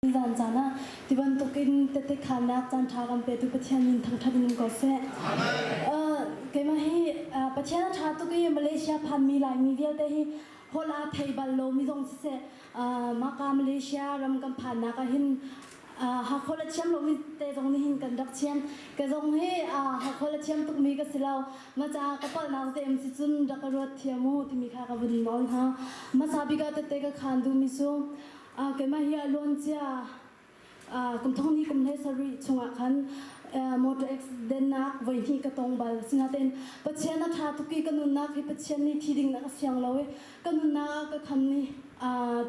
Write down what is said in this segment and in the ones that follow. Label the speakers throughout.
Speaker 1: Zan caan ah ti bantukin tehte khaannak caan ṭha kan petu Pathian min thangṭhat in um ko seh. Keimah hi Pathian a ṭha tuk i Malaysia phanmi Laimi vialte hi holh aa thei bal lomi zong siseh maka Malaysia ram kan phannak ah hin Hakha a thiam lomi te zong nih hin kan rak thiam. Ka zong hi Hakha a thiam tukmi ka si lo. Ma caah ka palhnak te um si cun rak ka ruat thiam u timi kha ka vun nawl hna. Hmasa bik ah tette ka khaan duhmi cu Keimah hi a luancia kum thong hnih kum 17 chungah khan motor accident nak voi hnih ka tong bal. Sinain Pathian a ṭha tuk i ka nunnak hi Pathian nih thi ding na ka siang lo i ka nunnak ah ka kham ni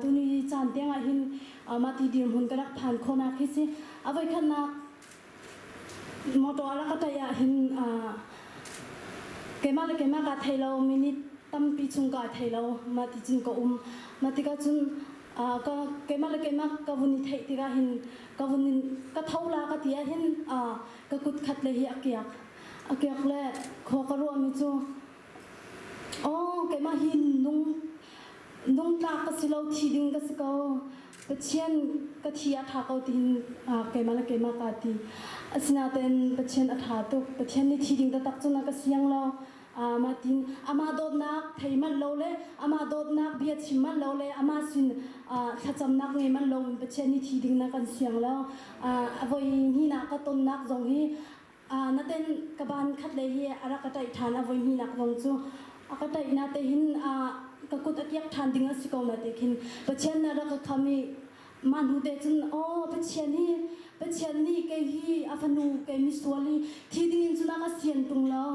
Speaker 1: tuni caan tiang ah hin mah ti dirhmun ka rak phan khawhnak hi si. A voikhatnak motor a rak ka ṭaih ah hin keimah le keimah kaa thei lo minute tampi chung kaa thei lo mah ti cun ka um mah tikah cun ka keimah le keimah ka vun i theih tikah hin ka vun in ka tho la ka ti ah hin ka kut khat le hi a kiak a kiak le khua ka ruahmi cu Aw, keimah hi nung nungtlak ka si lo, thi ding ka si ko. Pathian ka thi a ṭha ko tiin keimah le keimah kaa ti. Asinain Pathian a ṭha tuk. Pathian nih thi ding taktak cun a ka siang lo. Mah tin amah dawtnak thei manh lo le amah dawtnak bia chim manh lo le amah sin thlacamnak ngei manh lo in Pathian nih thi ding na kan siang lo. A voi hnihnak ka tonnak zong hi Naten ka ban khat lei hi a rak ka ṭaih ṭhan a voi hnihnak zong cu a ka ṭaih na te hin ka kut a kiak ṭhan ding a si ko na te khin Pathian na rak ka kham i mah hnu te cun aw Pathian hi Pathian nih kei hi a fanu kei misual hi thi ding in cun a ka sian tung lo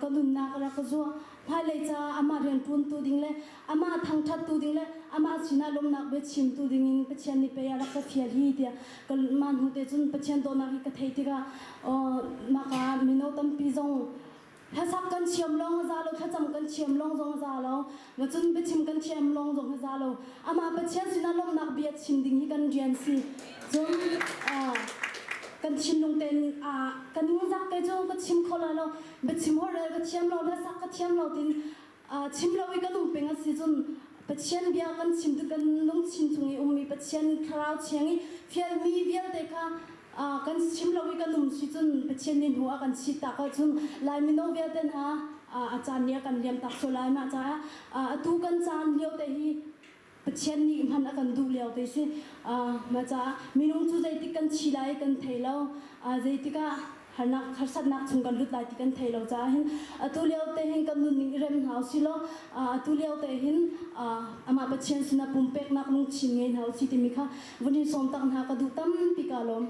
Speaker 1: ka nunnak a rak ka zuah hmailei caah amah rianṭuan tu ding le amah thangṭhat tu ding le amah sinah lawmhnak bia chim tu ding in Pathian nih pei a rak ka fial hi tiah ka mah hnu te cun Pathian dawtnak hi ka theih tikah mah ka mino tampi zong hlasak kan thiam lawng a za lo thlacam kan thiam lawng zong a za lo cun biachim kan thiam lawng zong a za lo amah Pathian sinah lawmhnak bia chim ding hi kan rian si cun kan thinlung ten kan ningzak te cu ka chim kho lai lo biachim holhrel ka thiam lo hlasak ka thiam lo tin chim lo i kan um peng a si cun Pathian bia kan chim tu kan lungthin chung i ummi Pathian thlarau thiang i fialmi vialte kha kan chim lo i kan um si cun Pathian nih hnu a kan chit tak ahcun Lai mino vialte hna a caan nih a kan liam tak sual lai mah caah atu kan caan lio te hi Pathian nih hman a kan duh lio te si. Mah caah minung cu zeitik kan thi lai kan thei lo. Zeitik ah harnak harsatnak chung kan lut lai ti kan thei lo caah hin atu lio te hin kan nunning i rem hna usih law atu lio te hin amah Pathian sinah pumpeknak lungthin ngei hna usih timi kha vun in sawm tak hna ka duh tampi ka lawm.